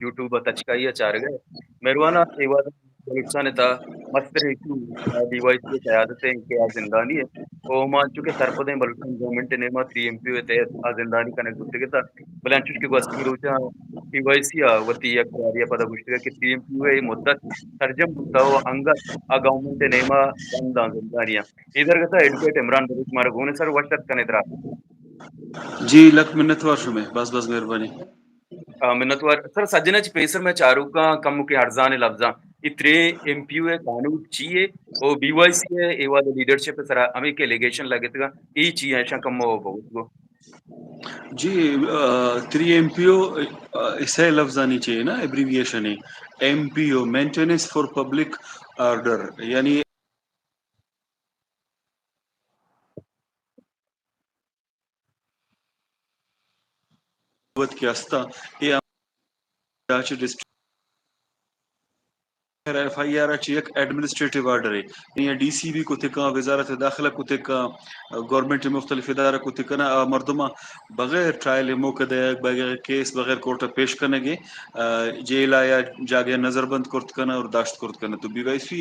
یوٹیوب ء تچکائی ء چارگ ء۔ مہروان ء اے وہد بلوچستان ء تھا مستریں ایشو بی وائی سی ء قیادت ء کہ آ زندانی ء۔ او ما انچو کہ سرپدیں بلوچستان گورنمنٹ ء نیما تھری ایم پی او ء تحت آ زندانی کنگ بوتگ ات، بلے انچوش کہ گوستگیں روچاں بی وائی سی ء وتی یک قرارے ء پدا گوشتگ کہ تھری ایم پی او ء اے مدت سرجم بوتگ و انگت آ گورنمنٹ ء نیما بند آں زندانیاں۔ اے درگت ء ایڈوکیٹ عمران بلوچ مارا گون ء سر، وش اتک کنے ترا۔ جی، لک منتوار شمے، بس بس مہربانی۔ آ، منتوار سر۔ سجنا چہ پیسر میں چاروکاں کمو کہ ارزان لفظاں اے تھری ایم پی او ء قانون چی ہے او بی وائی سی ء اے وہد لیڈرشپ ء سرا ہمے کہ الیگیشن لگتگا، اے چی ہیں، اشاں کمو بگوش گو۔ جی، آ، تھری ایم پی او، آ، سہ لفظانی چے نا، ایبریویشن ہے۔ M P O, maintenance for public order, یعنی وت کہ ہستا، اے چہ ڈسٹرکٹ ایف آئی آر چہ یک ایڈمنسٹریٹو آرڈر ہے۔ یا ڈی سی بھی کتے کاں، وزارت داخلہ کتے کاں، گورنمنٹ مختلف ادارہ کتے کنا، آ مردماں بغیر ٹرائل موقع دے، بغیر کیس، بغیر کورٹ پیش کنگے، آ، جیل آیا جاگہ نظر بند کرت کنا اور داشت کرت کنا۔ تو بی وائی سی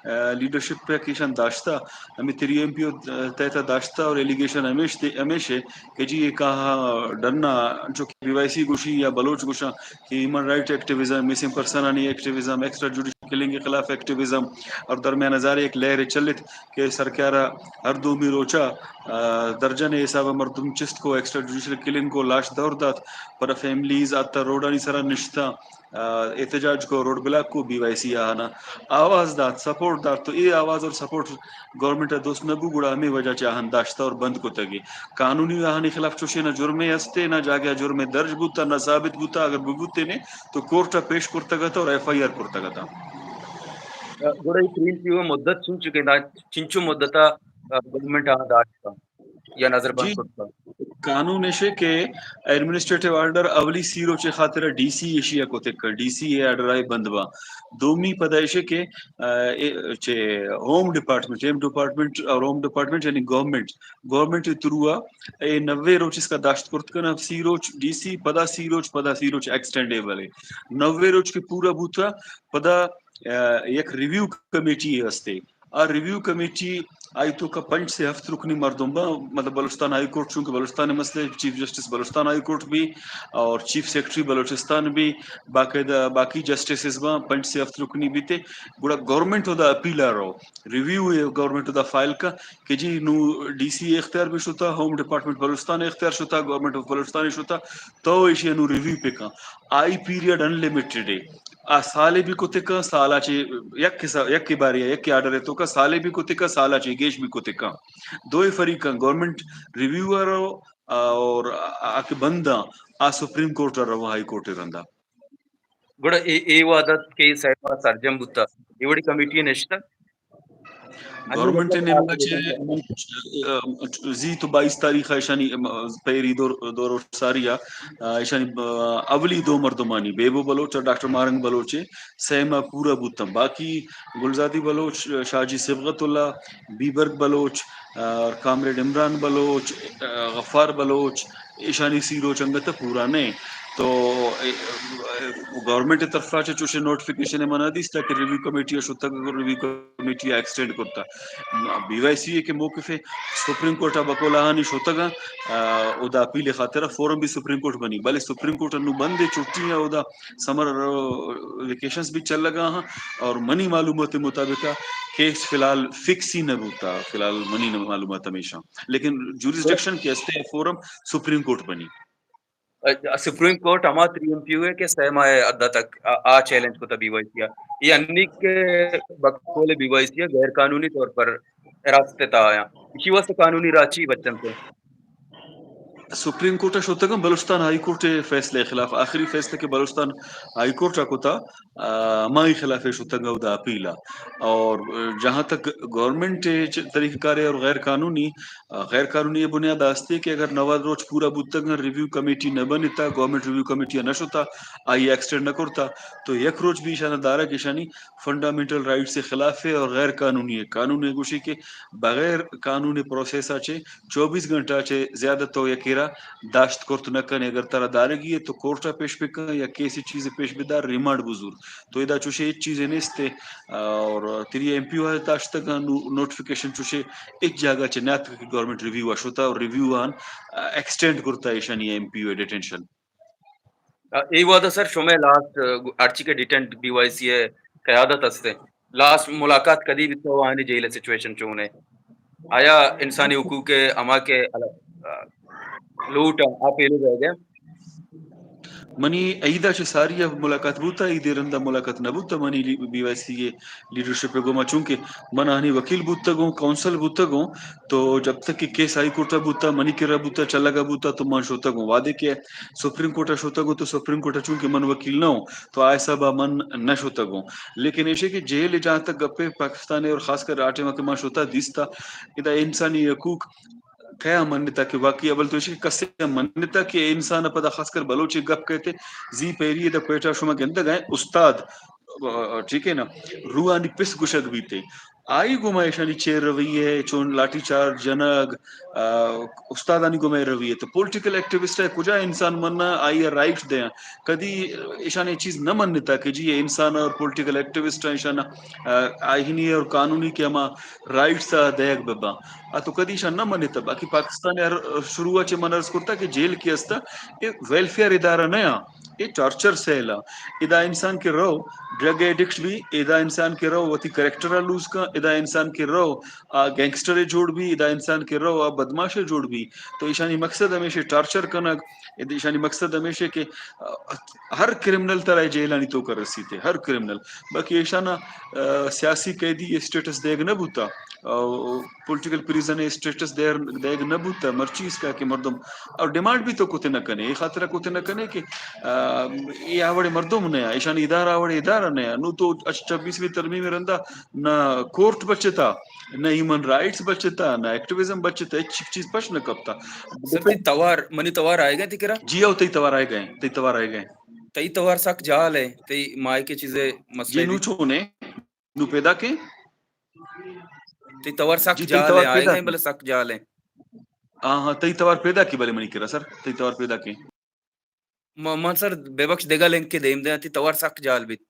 آ، لیڈرشپ ء کہ ایشاں داشتہ، ہمے تھری ایم پی او تحت ء داشتہ اور ایلیگیشن ہمیش تے-، ہمیش ہے کہ جی اے کہاں ڈنا، انچو کہ بی وائی سی گوشی یا بلوچ گوشاں کہ ہیومن رائٹ ایکٹیویزم، مسنگ پرسنانی ایکٹیویزم، ایکسٹرا جوڈیشل کلنگ کے خلاف ایکٹیویزم اور درمیان ہزار ایک لہر چلت کہ سرکار ء ہر دومی روچا، آ، درجن حساب ء مردم چست کو، ایکسٹرا جوڈیشل کلنگ کو، لاش دور دات، پر فیملیز آتا روڈانی سرا نشتہ، آ، احتجاج کو، روڈ بلاک کو، بی وائی سی آہانا آواز دات، سپورٹ دات، تو اے آواز اور سپورٹ گورنمنٹ ء دوست نہ بو، گڑا ہمے وجہ چہ آہان داشتہ اور بند کتگی۔ قانونی آہانی خلاف چوشے نہ جرمے ہستے، نہ جاگہ جرمے درج بوتا، نہ ثابت بوتا، اگر ببوتے نے تو کورٹ ء پیش کرتگ ات اور ایف آئی آر کرتگ ات۔ گڑا اے تھری ایم پی او مدت چنچو کہ دا، چنچو مدت ء گورنمنٹ آہاں داشتہ یا نظر بند جی، کرتا۔ قانون ایشے کہ ایڈمنسٹریٹو آرڈر اولی سی روچے خاطر ڈی سی ایشی ء کتک، D C a order I بند با۔ دومی پدا ایشے کہ، آ، اے، چے ہوم ڈپارٹمنٹ، ہوم ڈپارٹمنٹ اور ہوم ڈپارٹمنٹ یعنی گورنمنٹ، گورنمنٹ تھرو اے نوے روچ اس کا داشت کرت کن، سی روچ ڈی سی، پدا سی روچ، پدا سی روچ ایکسٹینڈیبل ہے۔ نوے روچ کے پورا بوتا، پدا، آ، یک ریویو کمیٹی ہستے۔ آ ریویو کمیٹی آئی توکا پنچ سے ہفت رکنی مردم با، مطلب بلوچستان ہائی کورٹ، چونکہ بلوچستان مسئلہ، chief justice Balochistan high court بھی اور چیف سیکرٹری بلوچستان بھی، باقاعدہ باقی جسٹسز با، پنچ سے ہفت رکنی بیتے۔ گڑا گورنمنٹ ہودا اپیل آ رو، ریویو ہے گورنمنٹ ہودا فائل کا کہ جی نو ڈی سی اختیار بھی شتا، ہوم ڈپارٹمنٹ بلوچستان اختیار شتا، گورنمنٹ آف بلوچستان شتا، تو ایشی نو ریویو پہ کن۔ آئی پیریڈ انلمیٹڈ ہے۔ آ سالے بھی کتے کن، سالا چے یک حساب، یک باری یک آرڈر ہے تو کا سالے بھی کتے کن، سالا چے گیش بھی کتے کن۔ دوئے فریقاں گورنمنٹ ریویو ء رو اور آ کہ بنداں آ سپریم کورٹ ء رو، ہائی کورٹ ء رندا۔ گڑا اے، اے وہد ات کہ اے سیما سرجم بوتا، اے وڑی کمیٹی نشتہ؟ گورنمنٹ ء نیمگا چہ، آ، زی تو بائیس تاریخ ء ایشانی، آ، پیری دور، دور ساری ء، آ، ایشانی، آ، اولی دو مردمانی بیبو بلوچ اور ڈاکٹر ماہرنگ بلوچ ء سیما پورا بوتن۔ باقی گلزادی بلوچ، شاہ جی صبغت اللہ، بیبرگ بلوچ، آ، کامریڈ عمران بلوچ، آ، غفار بلوچ، ایشانی سی روچ انگت پورا نہ۔ تو، اے، اے، گورنمنٹ طرفا چہ چوشیں نوٹیفکیشن منا دیستا کہ ریویو کمیٹی شتگ، ریویو کمیٹی ایکسٹینڈ کرتا۔ بی وائی سی اے کہ موقف ہے، سپریم کورٹ ء بقول آہانی شتگ، آ، اودا اپیل خاطر فورم بھی سپریم کورٹ بنی، بلے سپریم کورٹ نو بند ہے، چھٹی ہے، اودا سمر ویکیشنز بھی چل لگا ہاں، اور منی معلومات مطابق کیس فی الحال فکس ہی نہ بوتا، فی الحال منی معلومات ہمیشہ، لیکن جوریسڈکشن کہ ہستے فورم سپریم کورٹ بنی۔ سپریم کورٹ ہما تھری ایم پی او ہے کہ سہ ماہ حد تک آ، آ چیلنج کو تا بی وائی سی آ۔ یہ انی کہ بقول بی وائی سی آ غیر قانونی طور پر حراست تا آیا۔ اسی واسطے قانونی راہ چی بچن تھے؟ سپریم کورٹ ء شتگاں بلوچستان ہائی کورٹ ء فیصلہ ء خلاف، آخری فیصلہ کہ بلوچستان ہائی کورٹ ء کتا، آ، ہمائی خلاف ء شتگاں اودا اپیل ء۔ اور، آ، جہاں تک گورنمنٹ ء چ-، طریقہ کار ء اور غیر قانونی، آ، غیر قانونی ء بنیاد ء ہستے کہ اگر نود روچ پورا بوتگ، ریویو کمیٹی نہ بنتا، گورنمنٹ ریویو کمیٹی ء نہ شتا، آئی ایکسٹینڈ نہ کرتا، تو یک روچ بھی ایشانہ دارگ ایشانی فنڈامنٹل رائٹس ء خلاف ہے اور غیر قانونی ہے۔ قانون ء گوشی کہ بغیر قانونی پروسیس ء چہ چوبیس گھنٹہ چہ زیادہ تو یک داشت کرت نہ کنے، اگر ترا دارگی ہے تو کورٹ ءَ پیش بکن یا کیسی چیزے پیش بدار، ریمانڈ بزور۔ تو ادا چوشے ہچ چیزے نیست ہے۔ اور تری ایم پی او داشتگ، نو-، نوٹیفکیشن چوشے ہچ جاگہ چہ نیاتک کہ گورنمنٹ ریویو ءَ شتا اور ریویو آن ایکسٹینڈ کرتا ایشانی ایم پی او ڈیٹینشن۔ اے وہد ءَ سر شمئے لاسٹ، ہرچی کہ ڈیٹینٹ بی وائی سی ءِ قیادت است، لاسٹ ملاقات کدی بیتگ و آیانی جیل ءِ سچویشن چون ہے؟ آیا انسانی حقوق ءِ ہما کہ لوٹ آ پیلو رہ گئے؟ منی عید ءَ چہ ساری ءَ ملاقات بوتا، عید ءِ رندا ملاقات نہ بوتا منی لی-، بی وائی سی ءِ لیڈرشپ ءِ گوما، چونکہ من آہانی وکیل بوتگوں، کونسل بوتگوں، تو جب تک کہ کیس ہائی کورٹ ءَ بوتا، منی کرا بوتا، چلگا بوتا، تو من شوتگوں۔ وہدے کہ سپریم کورٹ ءَ شوتگوں، تو سپریم کورٹ ءَ چونکہ من وکیل نہ اوں، تو آ حساب ءَ من نہ شوتگوں۔ لیکن ایشی کہ جیل ءِ جہاں تک گپے پاکستان ءِ اور خاص کر آ ٹائم ءَ کہ من شوتا دیستا، ادا انسانی حقوق کیا منتا کہ واقعی اول تو ایشی کہ کسے منتا کہ انسان پدا خاص کر بلوچ گپ کہتے، زی پیری دا کوئٹہ شما گندگ ہے استاد، ٹھیک ہے نا، روحانی پس گشگ بیتے۔ آئی گوما ایشانی چیر رویہ ہے، چون لاٹھی چارج جنگ، آ، استادانی گوما رویہ ہے۔ تو پولیٹیکل ایکٹیوسٹ ہے، کجا انسان مننا آئی رائٹ دیاں؟ کدی ایشان یہ چیز نہ منتا کہ جی یہ انسان اور پولیٹیکل ایکٹیوسٹ ہیں، ایشان، آ، آئینی اور قانونی کہ ہما رائٹس آ دیگ ببا۔ آ تو کدی ایشان نہ منتا۔ باقی پاکستان ہر شروع چہ من عرض کرتا کہ جیل کی استا، یہ ویلفیئر ادارہ نہ آ۔ اے ٹارچر سیل ء۔ ادا انسان کہ رو ڈرگ ایڈکٹ بی، ادا انسان کہ رو وتی کریکٹر ء لوز کن، ادا انسان کہ رو آ گینگسٹر ء جوڑ بی، ادا انسان کہ رو آ بدماش ء جوڑ بی۔ تو ایشانی مقصد ہمیشہ ٹارچر کنگ، اد-، ایشانی مقصد ہمیشہ کہ، آ، ہر کرمنل ترا جیلانی توک ء رسیتے، ہر کرمنل۔ باقی ایشانا، آ، سیاسی قیدی اسٹیٹس دیگ نہ بوتا۔ او پولیٹیکل پریزن ء اسٹیٹس دیر، دیگ نہ بوتا، مرچی اس کا کہ مردم اور ڈیمانڈ بھی تو کوتے نہ کنے، اے خاطر کوتے نہ کنے کہ، آ، اے آوڑے مردم نہ، ایشان ادارہ آوڑے ادارہ نہ۔ نو تو اچ-، چھبیسویں ترمیم رندا نہ کورٹ بچتا، نہ ہیومن رائٹس بچتا، نہ ایکٹیویزم بچتا، ہچ چیز پش نہ کپتا۔ سر، تئی توار، منی توار آئے گئے تئی کرا؟ جی او، تئی توار آئے گئے، تئی توار آئے گئے۔ تئی توار سک جال ہے، تئی مائک چیزے مسئلہ جی نو بھی۔ چونے؟ نو پیدا کے؟ تئی توار سک جی، تئی جال توار ہے، آئے پیدا گئے کے۔ بلے سک جال ہے۔ ہاں، ہاں، تئی توار پیدا کے بلے منی کرا سر، تئی توار پیدا کے۔ م-، من سر بے بخش دگہ لنک کے دیم دے، تئی توار سک جال بیت۔